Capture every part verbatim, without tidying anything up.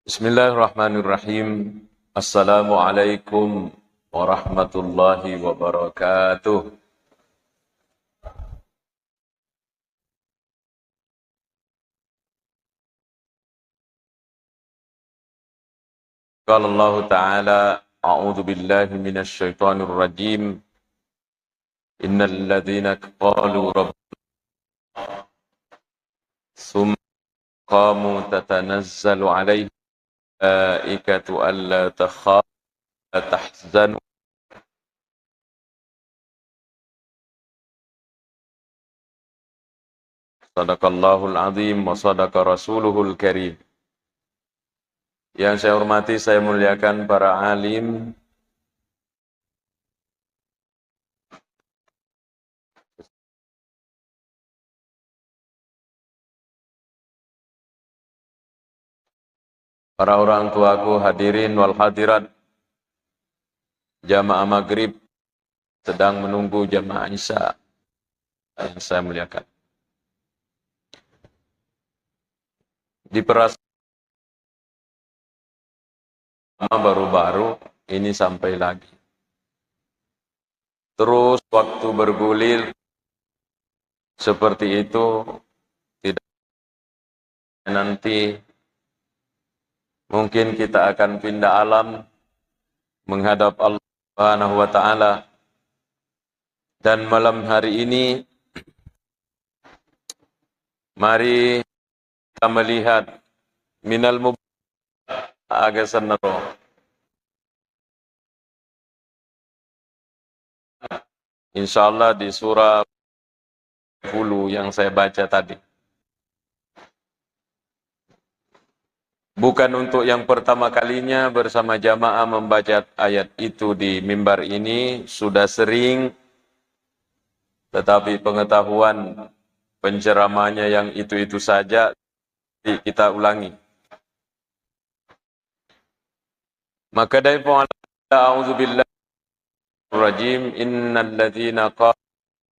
Bismillahirrahmanirrahim. Assalamualaikum warahmatullahi wabarakatuh. Qala Allahu ta'ala, a'udzu billahi minasy syaithanir rajim. Innal ladzina qalu rabbuna tsumma qamu tatanazzalu alaihim malaikatu alla takhafu wa la tahzanu. Sadaqallahul azim wa sadaqa rasuluhul karim. Yang saya hormati, saya muliakan para alim, para orang tuaku, hadirin wal hadirat, jamaah maghrib, sedang menunggu jamaah isya yang saya muliakan. Di perasaan baru-baru ini sampai lagi. Terus waktu bergulir seperti itu, tidak nanti mungkin kita akan pindah alam menghadap Allah Subhanahu wa Ta'ala. Dan malam hari ini, mari kita melihat minal mub-, aga sennaro. Insya Allah di surah sepuluh yang saya baca tadi. Bukan untuk yang pertama kalinya bersama jamaah membaca ayat itu di mimbar ini, sudah sering, tetapi pengetahuan penceramahnya yang itu-itu saja, kita ulangi. Makkedai Puang Allah, a'udzubillahi rajim, innal ladzina qalu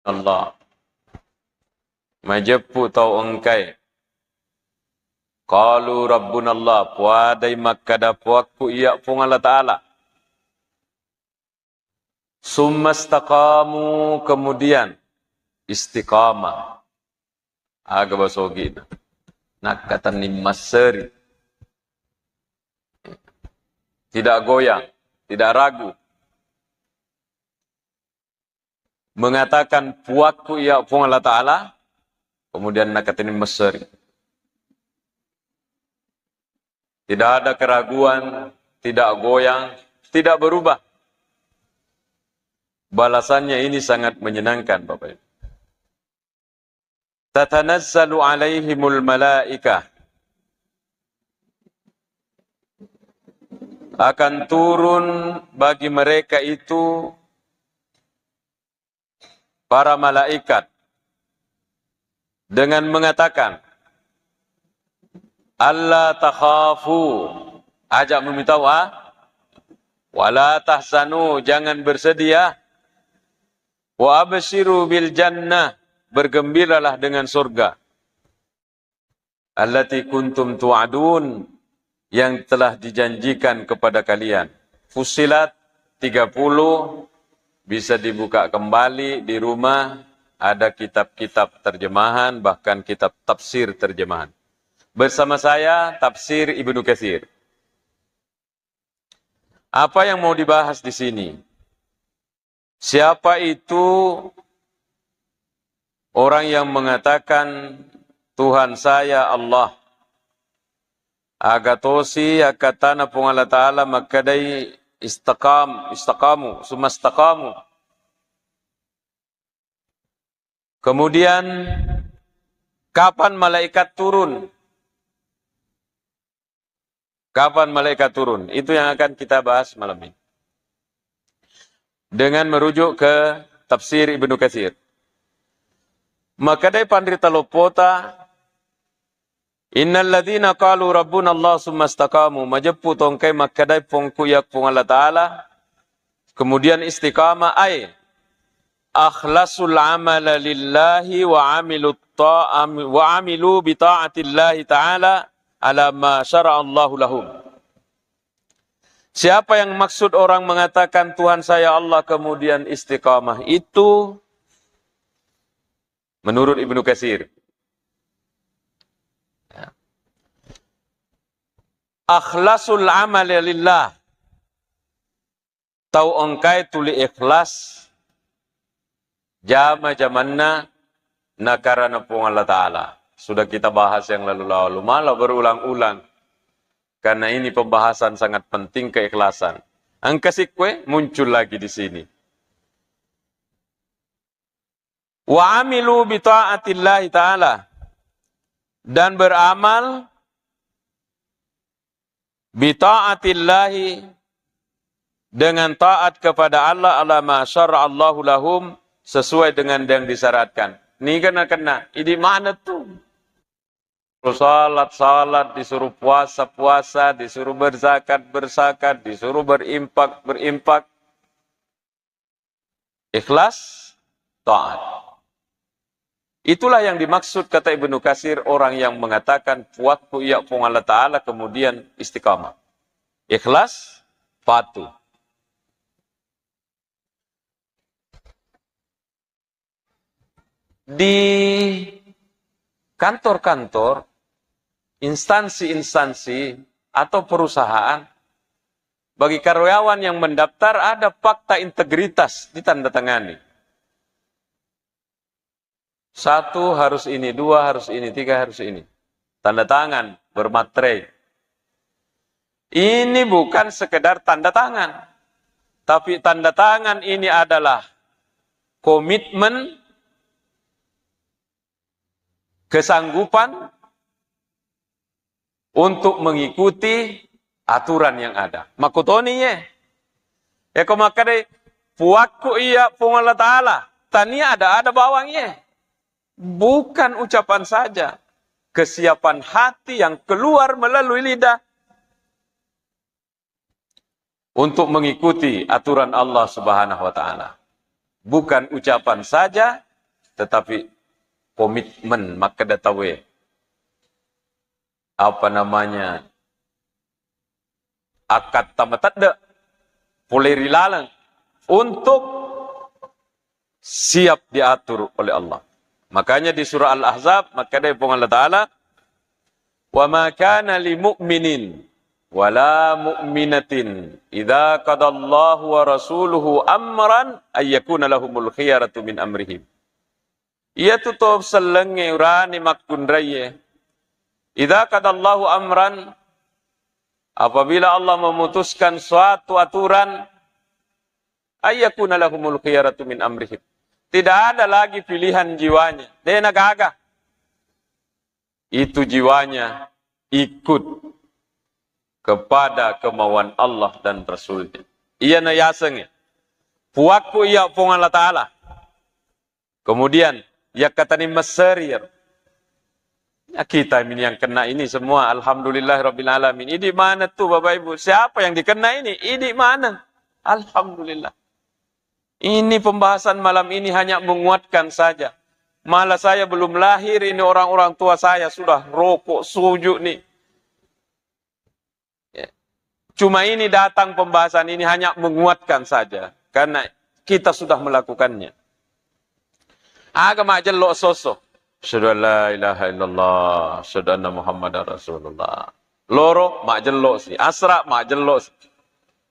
Allah. Majeppu tau engkae. Qalu rabbunallah, puadai makkada puakku iya Puang Allah Ta'ala. Summa istaqamu, kemudian istiqamah. Aga basogina. Nakkatenning masseri. Tidak goyang, tidak ragu. Mengatakan puakku iya Puang Allah Ta'ala, kemudian nakkatenning masseri. Tidak ada keraguan, tidak goyang, tidak berubah. Balasannya ini sangat menyenangkan, Bapak Ibu. Tatanazzalu alaihimul malaikah. Akan turun bagi mereka itu para malaikat dengan mengatakan, "Alla takhafu," ajak memitau, ah, "wala tahzanu," jangan bersedih, ah, "wa absyiru bil jannah," bergembiralah dengan surga. "Allati kuntum tu'adun," yang telah dijanjikan kepada kalian. Fussilat tiga puluh, bisa dibuka kembali di rumah, ada kitab-kitab terjemahan, bahkan kitab tafsir terjemahan. Bersama saya, tafsir Ibnu Katsir. Apa yang mau dibahas di sini? Siapa itu orang yang mengatakan, "Tuhan saya Allah"? Aga tosi akkattana Puang Allah Ta'ala makkedai, "Istaqam-, istaqamu, summa istaqamu." Kemudian, kapan malaikat turun? Kapan malaikat turun? Itu yang akan kita bahas malam ini. Dengan merujuk ke tafsir Ibnu Katsir. Makkedai panrita loppota, "Innal ladzina qalu rabbuna Allah summa istaqamu," majeppu tongkai makkedai pongku iya Puang Allah Ta'ala, kemudian istiqamah, ai akhlasul amala lillahi wa amilut ta-, am-, wa amilu bi ta'atillahi ta'ala ala ma syara'allahu lahum. Siapa yang maksud orang mengatakan, "Tuhan saya Allah," kemudian istiqamah? Itu menurut Ibnu Katsir. Ya. Akhlasul amali lillah. Tau engkae tuli ikhlas jama-jamanna nakarana Puang Allah Ta'ala. Sudah kita bahas yang lalu-lalu, malah berulang-ulang. Karena ini pembahasan sangat penting, keikhlasan. Engka sikkue muncul lagi di sini. Wa amilu bi ta'atillahi ta'ala, dan beramal bi ta'atillahi, dengan taat kepada Allah, ala ma syara'allahu lahum, sesuai dengan yang disyaratkan. Niga nakenna, idi maneng tu. Disuruh salat, salat, disuruh puasa, puasa, disuruh berzakat, berzakat, disuruh berimpak, berimpak. Ikhlas, taat. Itulah yang dimaksud, kata Ibnu Katsir, orang yang mengatakan, "Puakku iya Puang Allah Ta'ala," kemudian istiqamah. Ikhlas, patuh. Di kantor-kantor, instansi-instansi, atau perusahaan, bagi karyawan yang mendaftar, ada fakta integritas ditandatangani. Satu harus ini, dua harus ini, tiga harus ini. Tanda tangan, bermaterai. Ini bukan sekedar tanda tangan, tapi tanda tangan ini adalah komitmen, kesanggupan untuk mengikuti aturan yang ada. Makkutoni ye. Eko makkadai, "Puakku iya Puang Allah Ta'ala," tania ada-ada bawang ye. Bukan ucapan saja, kesiapan hati yang keluar melalui lidah untuk mengikuti aturan Allah Subhanahu wa Ta'ala. Bukan ucapan saja, tetapi komitmen, makkeda tauwe, apa namanya, akkatta matedde pole ri laleng untuk siap diatur oleh Allah. Makanya di surah Al-Ahzab, makkeda Puang Allah Ta'ala, "Wa ma kana li mu'minin wa la mu'minatin idza qadallahu wa rasuluhu amran ayyakuna lahumul khiyaratu min amrihim." Iyatu to sellengnge urane makkunraiye. Idza qadallahu amran, apabila Allah memutuskan suatu aturan, ayyakuna lahumul khiyaratu min amrihim. Tidak ada lagi pilihan jiwanya. Dena gaga. Itu jiwanya ikut kepada kemauan Allah dan Rasulnya. Iyana yasengnge, "Puakku iya Puang Allah Ta'ala." Kemudian, yakkatani messeri, ya. Ya, kita ini yang kena ini semua, alhamdulillah rabbil alamin. Ini mana tuh, Bapak Ibu? Siapa yang dikena ini? Ini mana? Alhamdulillah. Ini pembahasan malam ini hanya menguatkan saja. Malah saya belum lahir, ini orang-orang tua saya sudah rokok, sujud nih. Ya. Cuma ini datang pembahasan ini hanya menguatkan saja, karena kita sudah melakukannya. Aga majjello soso. Asyhadu an la ilaha illallah, asyhadu anna Muhammadar Rasulullah. Loro majjello si, asra majjello si,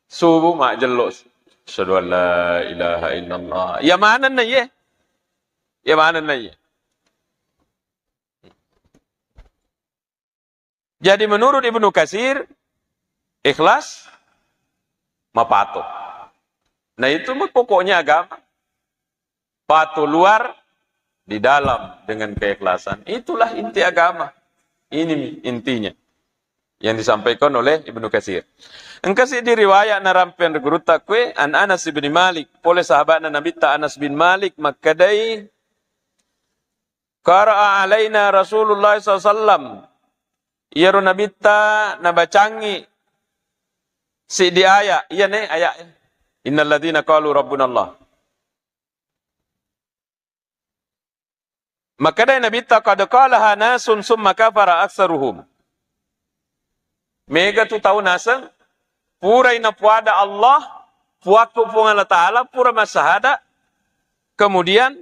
subuh majjello si. Asyhadu an la ilaha illallah. Ya manenna ye? Ya manenna ye? Jadi menurut Ibnu Katsir, ikhlas, mapato. Nah, itu pokoknya agama. Patuh luar, di dalam dengan keikhlasan. Itulah inti agama. Ini intinya yang disampaikan oleh Ibnu Katsir. Engka si diriwayat narampeng gurutta kue, an Anas bin Malik, pole sahabatna Nabitta Anas bin Malik, makkedai, "Qara'a alaina Rasulullah sallallahu alaihi wasallam." Iyaro Nabitta nabacangi siddi ayat. Iya ne ayat. "Innalladzina qalu rabbunallah." Makkedai Nabitta, "Qad qalaha nasun summa kafara aksaruhum." Mega tu tau naseng, Purai napuada Allah, puakku Puang Allah Ta'ala, pura massahada, kemudian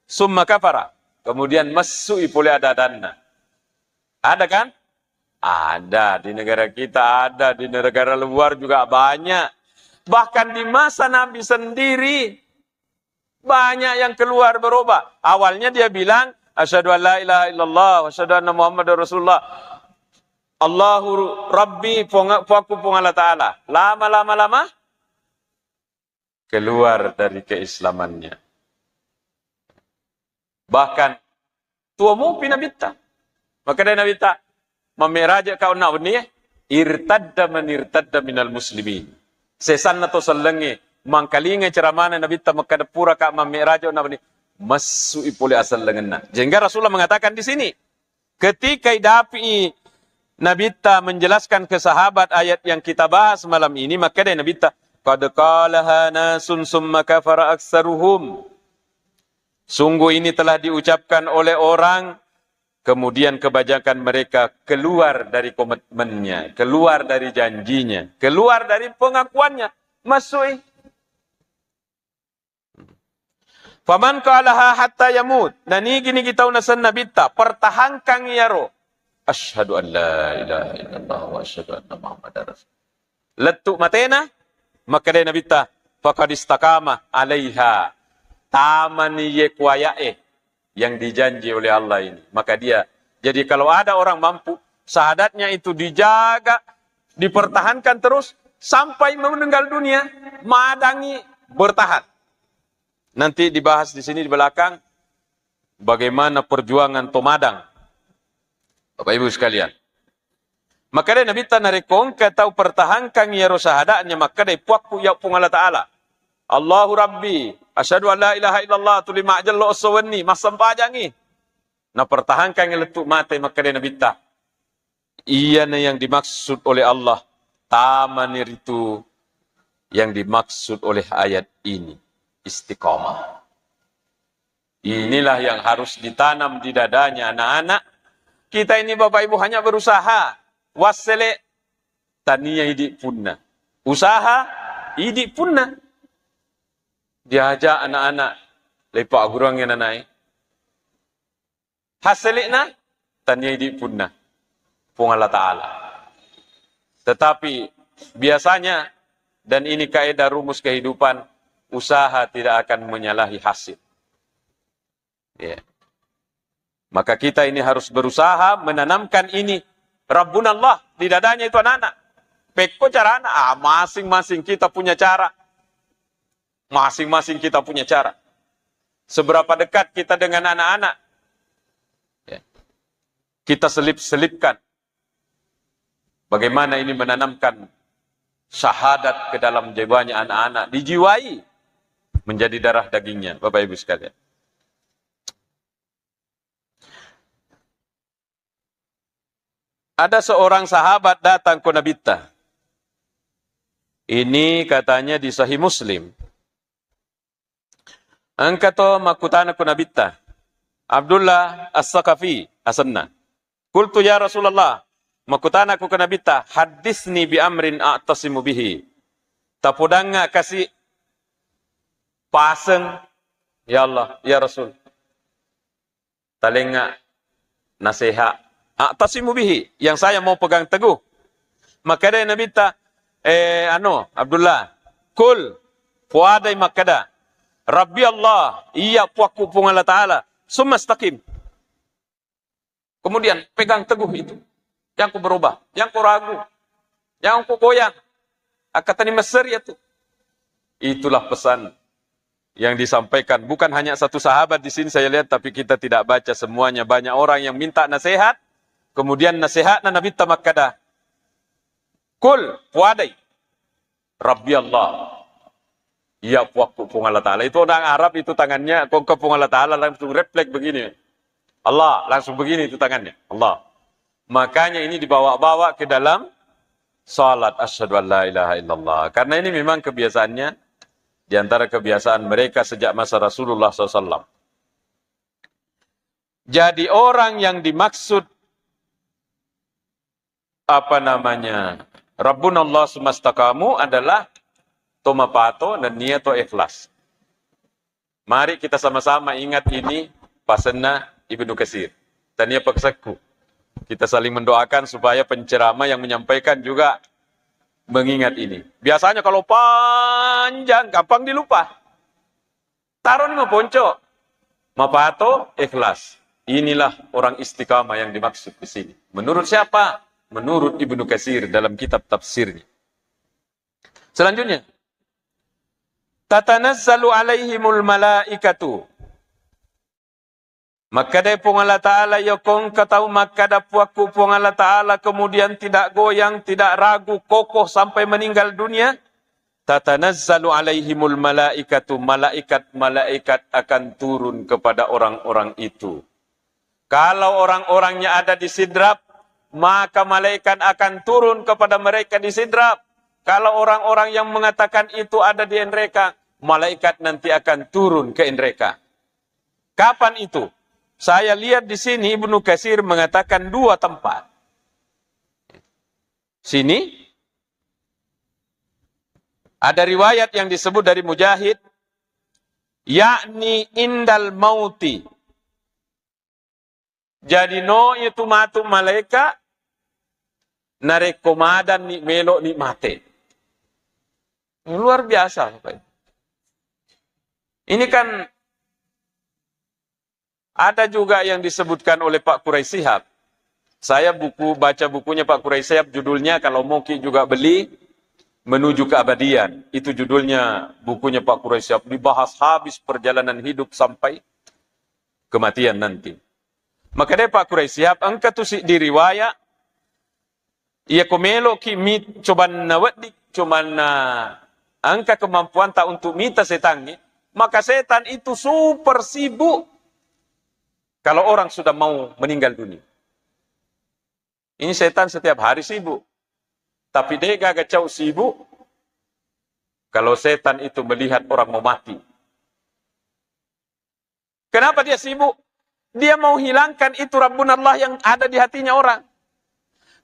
summa kafara, kemudian messui pole ada-adanna. Ada kan? Ada di negara kita, ada di negara luar juga banyak. Bahkan di masa Nabi sendiri, banyak yang keluar berubah. Awalnya dia bilang, "Asyhadu an la ilaha illallah, wa asyhadu anna Muhammadar Rasulullah. Allahu Rabbi, Puang-, Puakku Puang Allah Ta'ala." Lama-lama lama keluar dari keislamannya. Bahkan tuo mupi Nabitta. Makkeda Nabitta, "Mammiraja ka onna wenni e, irtadda man irtadda minal muslimin." Sesanna to sellengnge, mangkalinga ceramana Nabitta makkeda, "Pura ka mammiraja onna wenni, messui pole asellengenna." Sehingga Rasulullah mengatakan di sini, ketika idapi Nabitta menjelaskan ke sahabat ayat yang kita bahas malam ini, makkeda Nabitta, "Qad qalaha nasun summa kafara aksaruhum." Sungguh ini telah diucapkan oleh orang, kemudian kebanyakan mereka keluar dari komitmennya, keluar dari janjinya, keluar dari pengakuannya. Messui. "Faman qalaha hatta yamut." Nanigi-nigi tau nasenna Nabitta, pertahankan iyaro. "Asyhadu an la ilaha illallah wa asyhadu anna Muhammadar Rasul." Lettu matena, makkeda Nabitta, "Faqad istaqama alaiha." Tamani ye kuayae yang dijanji oleh Allah ini. Maka dia, jadi kalau ada orang mampu, syahadatnya itu dijaga, dipertahankan terus sampai meninggal dunia, madangi bertahan. Nanti dibahas di sini di belakang bagaimana perjuangan tomadang. Bapak Ibu sekalian, makkeda Nabitta, narekko engka tau pertahankan iyaro syahadatnya, makkeda, "Puakku ya Puang Allah Ta'ala, Allahu Rabbi, asyhadu an la ilaha illallah," tuli majjello esso wenni, massempajangi. Napertahankan lettu mate, makkeda Nabitta, iyana yang dimaksud oleh Allah, tamani ritu yang dimaksud oleh ayat ini, istiqamah. Inilah yang harus ditanam di dadanya anak-anak. Kita ini Bapak Ibu hanya berusaha, wassele, tania idi punna. Usaha, idi punna. Diajak anak-anak, lepa gurang yang nanai. Hasilnya, tania idi punna Puang Allah Ta'ala. Tetapi biasanya, dan ini kaidah rumus kehidupan, usaha tidak akan menyalahi hasil. Ya. Maka kita ini harus berusaha menanamkan ini, Rabbuna Allah, di dadanya itu anak-anak. Pekko carana, ah, masing-masing kita punya cara. Masing-masing kita punya cara. Seberapa dekat kita dengan anak-anak, ya, kita selip-selipkan. Bagaimana ini menanamkan syahadat ke dalam jiwanya anak-anak, dijiwai menjadi darah dagingnya, Bapak Ibu sekalian. Ada seorang sahabat datang ke Nabitta. Ini katanya di Sahih Muslim. Engka to makkutana ku Nabitta, Abdullah As-Saqafi asenna. Qultu, "Ya Rasulullah," makkutana ku ke Nabitta, "haddisni bi amrin a'tasimu bihi." Tapodangnga kasi paseng, ya Allah, ya Rasul. Talengnga naseha. A'tasimu bihi, yang saya mau pegang teguh. Makkeda Nabitta, eh, anu, Abdullah, "Qul," puadai makkeda, "Rabbi Allah, iya puakku Puang Allah Ta'ala, summa istaqim." Kemudian pegang teguh itu. Yang ku berubah, yang ku ragu, yang ku goyang. Akkatani meseri itu. Itulah pesan yang disampaikan. Bukan hanya satu sahabat di sini saya lihat, tapi kita tidak baca semuanya. Banyak orang yang minta nasihat, kemudian nasihatna Nabitta makkeda, "Qul," puadai, "Rabbi Allah." Iya, puakku Puang Allah Ta'ala. Itu orang Arab itu tangannya, kok ke Puang Allah Ta'ala langsung refleks begini. Allah, langsung begini itu tangannya. Allah. Makanya ini dibawa-bawa ke dalam salat, asyhadu an la ilaha illallah. Karena ini memang kebiasaannya, di antara kebiasaan mereka sejak masa Rasulullah sallallahu alaihi wasallam. Jadi orang yang dimaksud, apa namanya, Rabbuna Allah sumastaqamu adalah to mapato nennia to ikhlas. Mari kita sama-sama ingat ini pasenna Ibnu Katsir. Tania paksekku. Kita saling mendoakan supaya penceramah yang menyampaikan juga mengingat ini. Biasanya kalau panjang, gampang dilupa. Taro ni maponco. Mapato, ikhlas. Inilah orang istiqamah yang dimaksud di sini. Menurut siapa? Menurut Ibnu Katsir dalam kitab tafsirnya. Selanjutnya, tatanazzalu alaihimul malaikatu. Makkeda Puang Allah Ta'ala, "Iya ko engka tau makkeda puakku Puang Allah Ta'ala, kemudian tidak goyang, tidak ragu, kokoh sampai meninggal dunia, tatanazzalu alaihimul malaikatu, malaikat-malaikat akan turun kepada orang-orang itu." Kalau orang-orangnya ada di Sidrap, maka malaikat akan turun kepada mereka di Sidrap. Kalau orang-orang yang mengatakan itu ada di Enreka, malaikat nanti akan turun ke Enreka. Kapan itu? Saya lihat di sini Ibnu Katsir mengatakan dua tempat. Sini ada riwayat yang disebut dari Mujahid, yakni indal mauti. Jadi no itu matu malaika narekko madanni, melo'ni mate. Luar biasa, Bapak Ibu. Ini kan ada juga yang disebutkan oleh Pak Quraish Shihab. Saya buku, baca bukunya Pak Quraish Shihab, judulnya kalau mau ki juga beli, Menuju Keabadian. Itu judulnya bukunya Pak Quraish Shihab. Dibahas habis perjalanan hidup sampai kematian nanti. Maka deh Pak Quraish Shihab, engka tu si diriwayat, iya ko meloki mit-, cobanna wedding, cobanna engka kemampuanta untuk mita setangnge, maka setan itu super sibuk kalau orang sudah mau meninggal dunia. Ini setan setiap hari sibuk. Tapi deh gaga cau sibuk kalau setan itu melihat orang mau mati. Kenapa dia sibuk? Dia mau hilangkan itu Rabbun Allah yang ada di hatinya orang.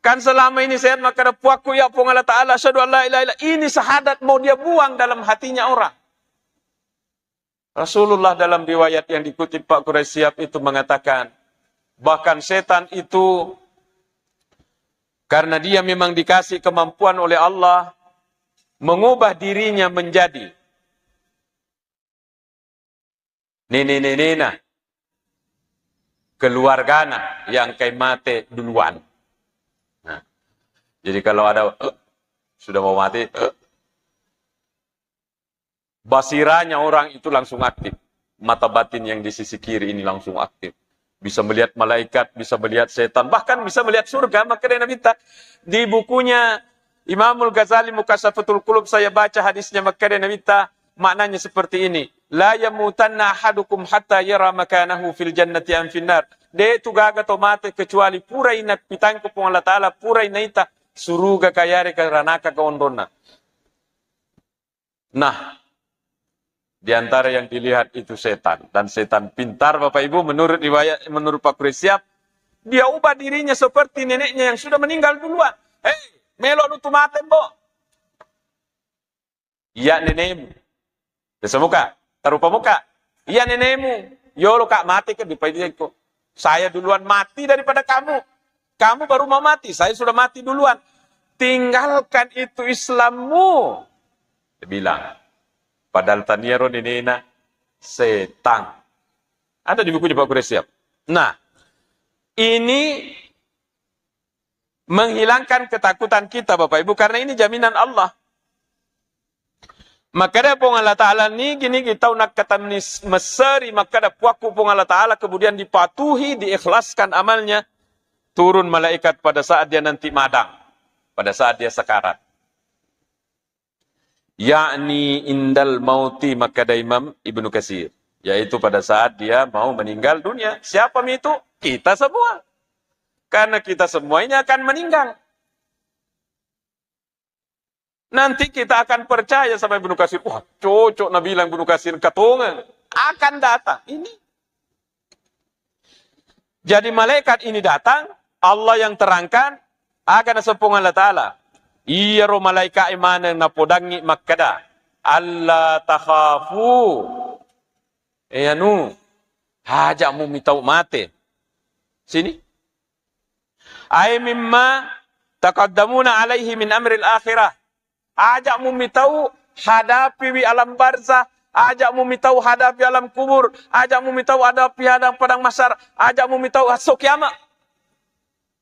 Kan selama ini setan makkeda puakku ya Puang Allah Ta'ala, asyhadu an la ilaha illa. Ini syahadat mau dia buang dalam hatinya orang. Rasulullah dalam riwayat yang dikutip Pak Quraish Shihab itu mengatakan, bahkan setan itu karena dia memang dikasih kemampuan oleh Allah mengubah dirinya menjadi nene-nenena, keluargana yang kai mate duluan. Nah, jadi kalau ada, eh, sudah mau mati, eh, basiranya orang itu langsung aktif. Mata batin yang di sisi kiri ini langsung aktif. Bisa melihat malaikat, bisa melihat setan, bahkan bisa melihat surga. Maka dia Nabi ta, di bukunya Imamul Ghazali Mukasyafatul Qulub, saya baca hadisnya, maka dia Nabi ta, maknanya seperti ini. La yamutanna ahadukum hatta yara makanahu fil jannati am finnar. De tu gaga to mate kecuali purai napitangko Puang Allah Ta'ala, purai naita suruga kayare ka ranaka ka onronna. Nah, di antara yang dilihat itu setan. Dan setan pintar, Bapak Ibu, menurut riwayat, menurut Pak Quraish Shihab, dia ubah dirinya seperti neneknya yang sudah meninggal duluan. Hei, melo nutu mate, Mbok. Iya nenemu. Tersemuka, terupa muka. Iya nenemu. Yolo kak mati ke dipaideko. Saya duluan mati daripada kamu. Kamu baru mau mati, saya sudah mati duluan. Tinggalkan itu Islammu. Dia bilang. Padahal taniaro nenena setan. Ada di bukunya Pak Quraish Shihab. Nah, ini menghilangkan ketakutan kita, Bapak Ibu, karena ini jaminan Allah. Makkeda Puang Allah Ta'ala, nigi-nigi tau nakkatenni messeri makkeda puakku Puang Allah Ta'ala, kemudian dipatuhi, diikhlaskan amalnya, turun malaikat pada saat dia nanti madang, pada saat dia sekarat. Yakni indal mauti, makkeda Imam Ibnu Katsir, yaitu pada saat dia mau meninggal dunia. Siapa itu? Kita semua. Karena kita semua ini akan meninggal. Nanti kita akan percaya sama Ibnu Katsir. Wah, cocok nabilang Ibnu Katsir, katongan. Akan datang. Ini. Jadi malaikat ini datang, Allah yang terangkan, aga naseng Puang Allah Ta'ala. Iyaro malaika'e maneng napodangngi makkeda, "Alla takhafu." Eh, anu, aja' mummitau mate. Sini. Ai mimma taqaddamuna alaihi min amril akhirah. Aja' mummitau hadapiwi alam barzah, aja' mummitau hadapi alam kubur, aja' mummitau hadapi hadang padang mahsyar, aja' mummitau esso kiamat.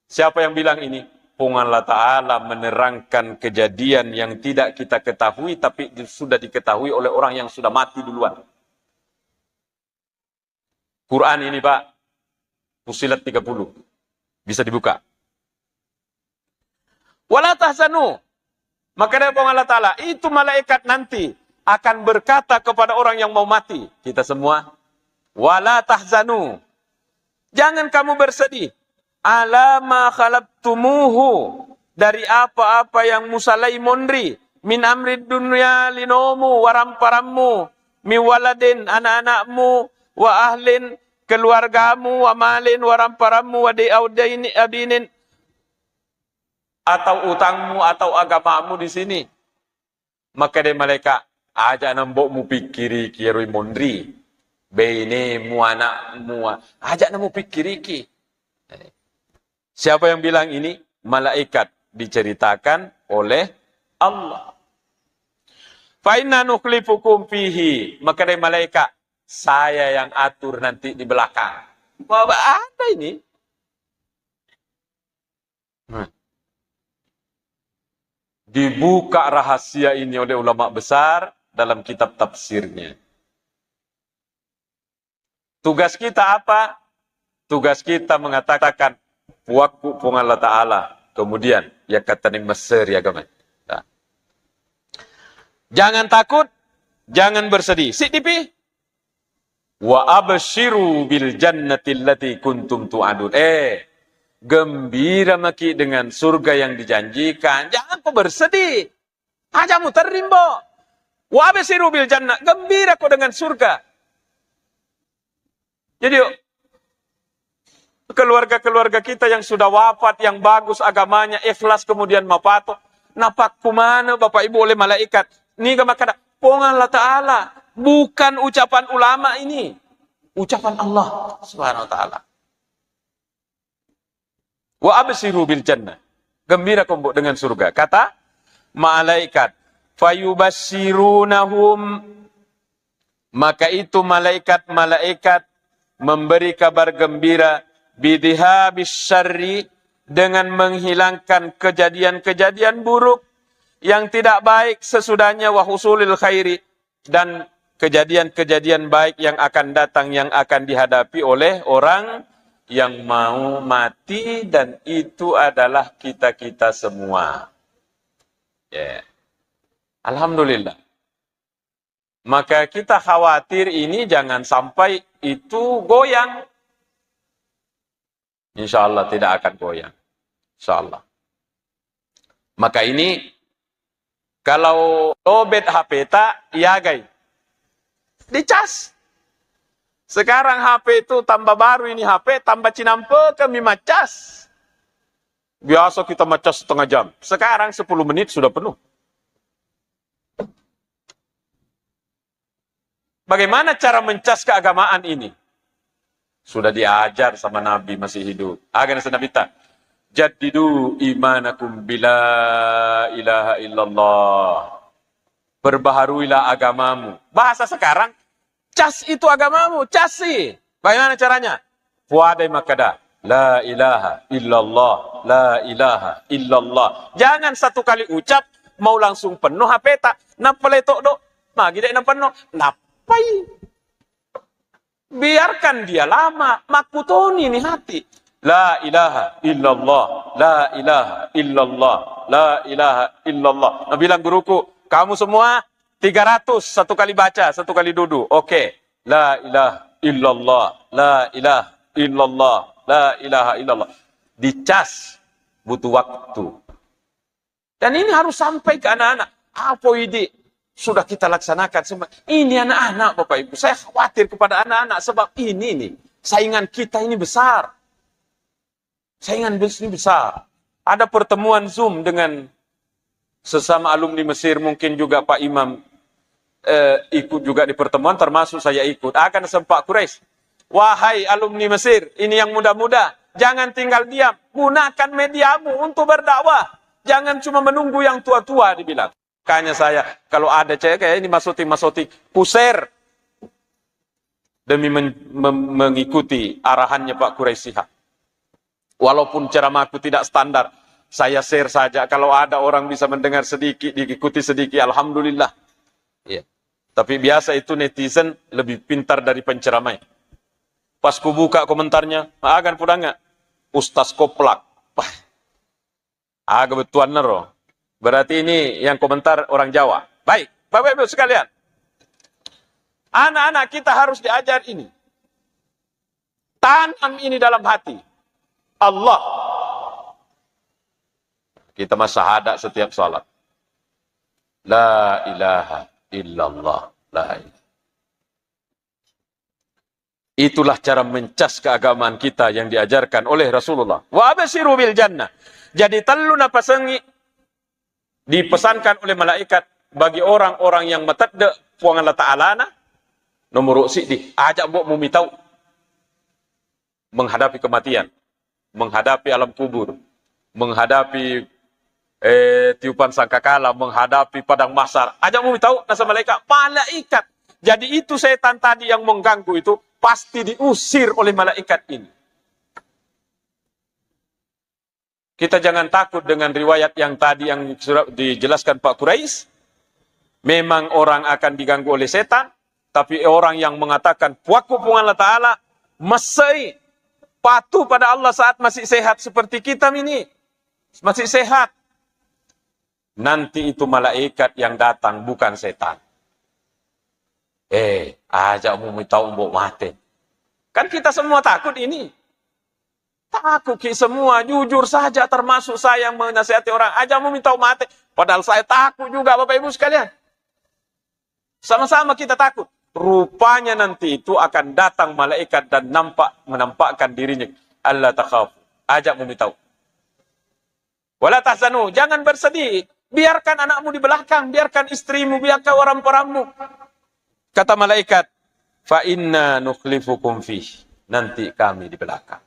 Siapa yang bilang ini? Puang Allah Ta'ala menerangkan kejadian yang tidak kita ketahui, tapi di-, sudah diketahui oleh orang yang sudah mati duluan. Quran ini, Pak. Fussilat tiga puluh. Bisa dibuka. "Wala tahzanu." Maka dari Puang Allah Ta'ala, itu malaikat nanti akan berkata kepada orang yang mau mati. Kita semua. "Wala tahzanu." Jangan kamu bersedih. "Ala ma khalaqtumuhu." Dari apa-apa yang musalai monri. "Min amrid dunya," linomu, waramparammu. "Mi waladin," anak-anakmu. "Wa ahlin," keluargamu. "Wa malin," waramparammu. "Wa di-, au daini-, adinin," atau utangmu, atau agamamu di sini. Makkeda malaika, "Aja' nambo mupikkiriki ero monri. Bainemu, anakmu, aja' namupikkiriki." Siapa yang bilang ini? Malaikat diceritakan oleh Allah. "Fa inna nukhlifukum fihi." Makkeda malaika, "Saya yang atur nanti di belakang." Wah, ada ini. Nah. Dibuka rahasia ini oleh ulama besar dalam kitab tafsirnya. Tugas kita apa? Tugas kita mengatakan, "Puakku Puang Allah Ta'ala." Kemudian, ya kata ni meseri agama. Nah. Jangan takut, jangan bersedih. Siddipi. "Wa absyiru bil jannati allati kuntum tu'adun." Eh, gembira maki dengan surga yang dijanjikan. Jangan kau bersedih. Aja' muterrimbo. "Wa absyiru bil jannah." Gembira kau dengan surga. Jadi, yuk, keluarga-keluarga kita yang sudah wafat, yang bagus agamanya, ikhlas, kemudian mapato, napakkumana Bapak Ibu oleh malaikat. Niga makkeda, Puang Allah Ta'ala, bukan ucapan ulama ini. Ucapan Allah Subhanahu wa Ta'ala. "Wa absyiru bil jannah." Gembira kau, Mbok, dengan surga. Kata malaikat, "Fayubasyrunahum." Maka itu malaikat-malaikat memberi kabar gembira, "Bidhihabis syarri," dengan menghilangkan kejadian-kejadian buruk yang tidak baik sesudahnya, "wa husulil khairi," dan kejadian-kejadian baik yang akan datang, yang akan dihadapi oleh orang yang mau mati, dan itu adalah kita-kita semua. Ya. Alhamdulillah. Maka kita khawatir ini jangan sampai itu goyang. Insya Allah tidak akan goyang. Insya Allah. Maka ini, kalau lobet H P ta, iagai. Dicas. Sekarang H P itu tambah baru ini H P, tambah cinampe kami macas. Biasa kita macas setengah jam. Sekarang sepuluh menit sudah penuh. Bagaimana cara mencas keagamaan ini? Sudah diajar sama Nabi masih hidup. Aga naseng Nabitta, "Jaddidu imanakum bila ilaha illallah." Perbaharuilah agamamu. Bahasa sekarang, cas itu agamamu, casi. Bagaimana caranya? Puadai makkeda, "La ilaha illallah, la ilaha illallah." Jangan satu kali ucap, mau langsung penuh H P ta. Nappa leto do. Magi dek napenno? Nappai. Biarkan dia lama, makkutoni ni hati. "La ilaha illallah, la ilaha illallah, la ilaha illallah." Nabilang guruku, "Kamu semua tiga ratus satu kali baca, satu kali duduk." Oke. "La ilaha illallah, la ilaha illallah, la ilaha illallah." Dicas, butuh waktu. Dan ini harus sampai ke anak-anak. Apa ide sudah kita laksanakan semua. Ini anak-anak, Bapak Ibu. Saya khawatir kepada anak-anak sebab ini nih, saingan kita ini besar. Saingan bes-, ini besar. Ada pertemuan Zoom dengan Sesama alumni Mesir mungkin juga Pak Imam, eh, ikut juga di pertemuan, termasuk saya ikut. Akan sempat Quraisy. Wahai alumni Mesir, ini yang muda-muda, jangan tinggal diam. Gunakan mediamu untuk berdakwah. Jangan cuma menunggu yang tua-tua dibilang. Makanya saya, kalau ada cewek kayak ini, masoting-masoting, ku-share demi men-, mem-, mengikuti arahannya Pak Quraisy Shihab. Walaupun ceramahku tidak standar, saya share saja. Kalau ada orang bisa mendengar sedikit, diikuti sedikit, alhamdulillah. Iya. Tapi biasa itu netizen lebih pintar dari penceramah. Pas kubuka komentarnya, "Agan pudanga, Ustaz Koplak." Wah, aga bettuanna ro. Berarti ini yang komentar orang Jawa. Baik, Bapak Ibu sekalian. Anak-anak kita harus diajar ini. Tanam ini dalam hati. Allah. Kita mah syahadat setiap salat. La ilaha illallah. La ilaha. Itulah cara mencas keagamaan kita yang diajarkan oleh Rasulullah. Wa absyiru bil jannah. Jadi tellu napasengi dipesankan oleh malaikat bagi orang-orang yang matedde Puang Allah Ta'ala na, nomor siddi, aja mbok mumitau menghadapi kematian, menghadapi alam kubur, menghadapi, eh, tiupan sangkakala, menghadapi padang mahsyar. Aja mumitau, nasa malaikat, malaikat. Jadi itu setan tadi yang mengganggu itu pasti diusir oleh malaikat ini. Kita jangan takut dengan riwayat yang tadi yang sudah dijelaskan Pak Quraisy. Memang orang akan diganggu oleh setan, tapi orang yang mengatakan, "Puakku Puang Allah Ta'ala," masih patuh pada Allah saat masih sehat seperti kita ini. Masih sehat. Nanti itu malaikat yang datang, bukan setan. Eh, aja mumitau mbok mate. Kan kita semua takut ini. Takut ki semua, jujur saja, termasuk saya yang menasihati orang, aja mumitau mate. Padahal saya takut juga, Bapak Ibu sekalian. Sama-sama kita takut. Rupanya nanti itu akan datang malaikat dan nampak, menampakkan dirinya. Alla takhafu. Aja mumitau. Wala tahzanu, jangan bersedih. Biarkan anakmu di belakang, biarkan istrimu, biarkan orang-orangmu. Kata malaikat, "Fa inna nukhlifukum fih." Nanti kami di belakang.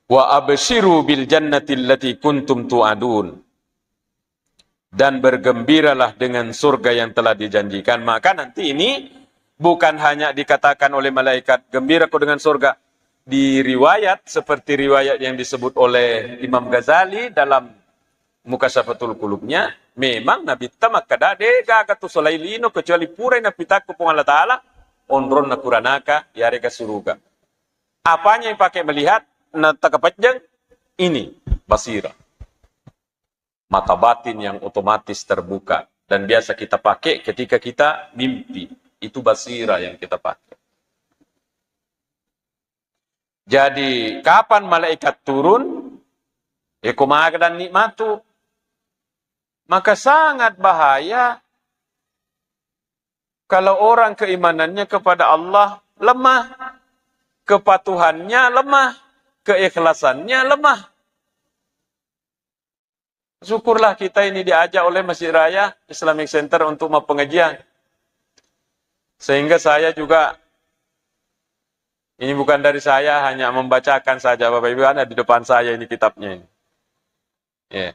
"Wa absyiru bil jannati allati kuntum tu'adun." Dan bergembiralah dengan surga yang telah dijanjikan. Maka nanti ini bukan hanya dikatakan oleh malaikat, "Gembira kau dengan surga." Di riwayat, seperti riwayat yang disebut oleh Imam Ghazali dalam Mukasyafatul Qulubnya, memang Nabitta makkeda, "De gaga tu solai lino kecuali purai napitakku Puang Allah Ta'ala, onronna kuranaka, yarega suruga." Apanya yang pakai melihat? Nah, takapajang ini, basira. Mata batin yang otomatis terbuka. Dan biasa kita pakai ketika kita mimpi. Itu basira yang kita pakai. Jadi, kapan malaikat turun? Ya, ko maga dan nikmatu. Maka sangat bahaya kalau orang keimanannya kepada Allah lemah, kepatuhannya lemah, keikhlasannya lemah. Syukurlah kita ini diajak oleh Masjid Raya Islamic Center untuk mau pengajian. Sehingga saya juga, ini bukan dari saya, hanya membacakan saja, Bapak Ibu, ada di depan saya ini kitabnya ini. Ya.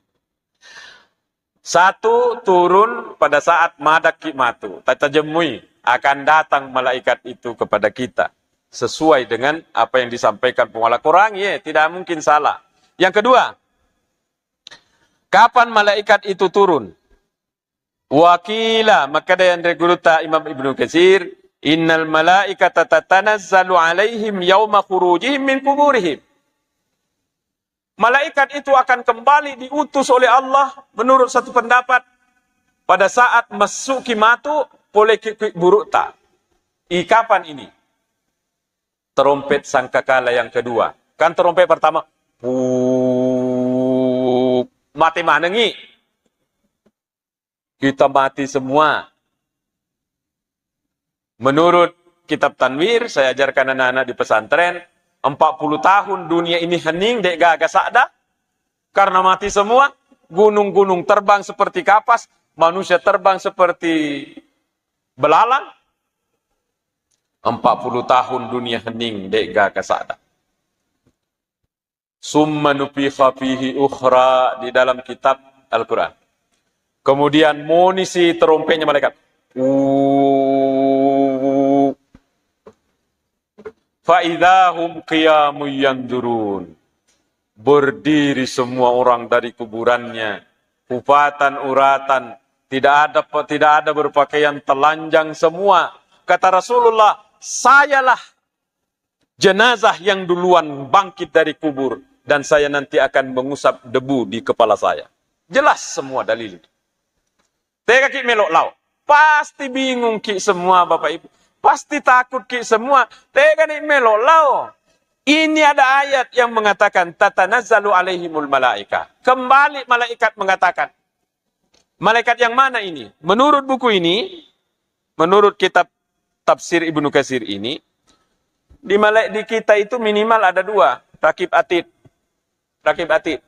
Satu, turun pada saat madakki matu. Tatajemmui, akan datang malaikat itu kepada kita sesuai dengan apa yang disampaikan pengolah Quran, ya, tidak mungkin salah. Yang kedua, kapan malaikat itu turun? Wakila, makkeda anre gurutta Imam Ibnu Katsir, "Innal malaikata tatanazzalu alaihim yauma khurujihim min kuburihim." Malaikat itu akan kembali diutus oleh Allah, menurut satu pendapat, pada saat massuki matu, pole ki kuburutta. I kapan ini? Terompet sangkakala yang kedua. Kan terompet pertama, puk, mate manengi. Kita mati semua. Menurut kitab Tanwir, saya ajarkan anak-anak di pesantren, empat puluh tahun dunia ini hening, de gaga sadda. Karena mati semua, gunung-gunung terbang seperti kapas, manusia terbang seperti belalang. Empat puluh tahun dunia hening, de'gaga sadda. Summa nufikha fihi ukhra di dalam kitab Al-Quran. Kemudian munisi terompetnya malaikat. Fa idza hum qiyamun yanzurun. Berdiri semua orang dari kuburannya, hufatan uratan, tidak ada pe-, tidak ada berpakaian telanjang semua. Kata Rasulullah, "Sayalah jenazah yang duluan bangkit dari kubur dan saya nanti akan mengusap debu di kepala saya." Jelas semua dalil. Tegaki melo lao. Pasti bingungki semua, Bapak Ibu. Pasti takutki semua. Tegani melo lao. Ini ada ayat yang mengatakan, "Tatanazzalu alaihimul malaika." Kembali malaikat mengatakan. Malaikat yang mana ini? Menurut buku ini, menurut kitab tafsir Ibnu Katsir ini, di malai-, di kita itu minimal ada dua, Rakib Atid. Rakib Atid.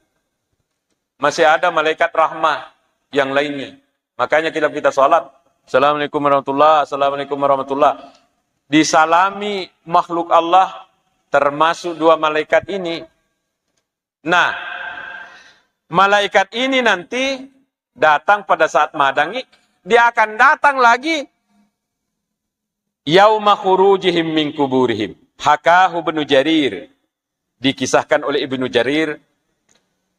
Masih ada malaikat rahmah yang lainnya. Makanya kita, kita salat, "Assalamualaikum warahmatullah, assalamualaikum warahmatullah." Disalami makhluk Allah, termasuk dua malaikat ini. Nah, malaikat ini nanti datang pada saat madangi, dia akan datang lagi yauma khurujihim min kuburihim. Hakahu Ibnu Jarir. Dikisahkan oleh Ibnu Jarir,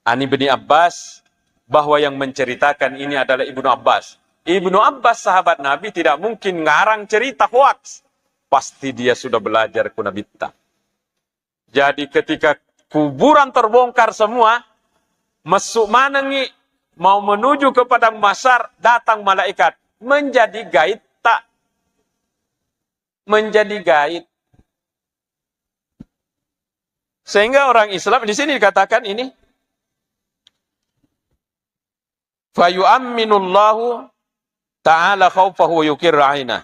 an Ibni Abbas, bahwa yang menceritakan ini adalah Ibnu Abbas. Ibnu Abbas, sahabat Nabi, tidak mungkin ngarang cerita hoaks. Pasti dia sudah belajar ku Nabitta. Jadi ketika kuburan terbongkar semua, messu manengi mau menuju ke padang mahsyar, datang malaikat. Menjadi gaitta. Menjadi gait. Sehingga orang Islam di sini dikatakan ini, "Fayu'amminullahu ta'ala khaufahu wa yuqirru ainah."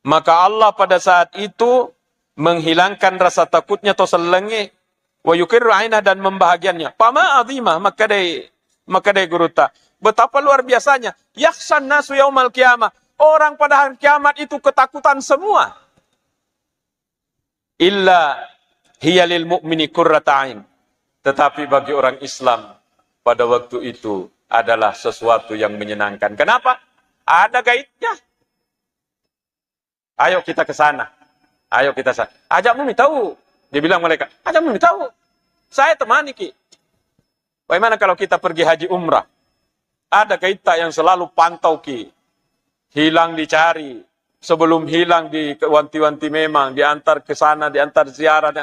Maka Allah pada saat itu menghilangkan rasa takutnya to sellengnge, wa yuqirru ainah, dan membahagiannya. Fama azimah, makkedai, makkedai gurutta. Betapa luar biasanya. Yakhshan nasu yaumal qiyamah. Orang pada hari kiamat itu ketakutan semua. Illa hiya lil mu'mini qurrata ain. Tetapi bagi orang Islam, pada waktu itu adalah sesuatu yang menyenangkan. Kenapa? Ada gaitnya. Ayo kita ke sana. Ayo kita sa-, "Ajak mumi tahu." Dia bilang malaikat, "Ajak mumi tahu. Saya temani ki." Bagaimana kalau kita pergi haji umrah? Ada gaitta yang selalu pantau ki. Hilang dicari. Sebelum hilang diwanti-wanti memang, diantar ke sana, diantar ziarah.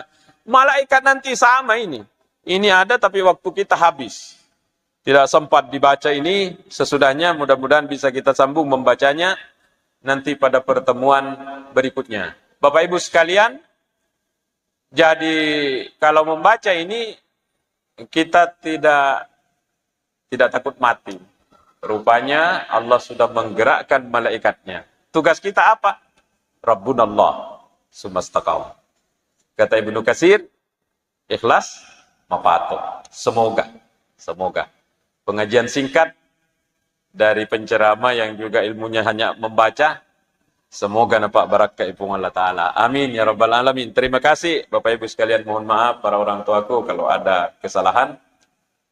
Malaikat nanti sama ini. Ini ada tapi waktu kita habis. Tidak sempat dibaca ini, sesudahnya mudah-mudahan bisa kita sambung membacanya nanti pada pertemuan berikutnya. Bapak Ibu sekalian, jadi kalau membaca ini kita tidak, tidak takut mati. Rupanya Allah sudah menggerakkan malaikatnya. Tugas kita apa? Rabbunallah, sumastaqam. Kata Ibnu Katsir, ikhlas, mapato. Semoga, semoga. Pengajian singkat dari penceramah yang juga ilmunya hanya membaca. Semoga nampak barakka ipung Allah Ta'ala. Amin ya rabbal alamin. Terima kasih Bapak Ibu sekalian. Mohon maaf para orang tuaku kalau ada kesalahan.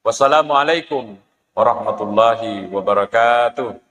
Wassalamualaikum warahmatullahi wabarakatuh.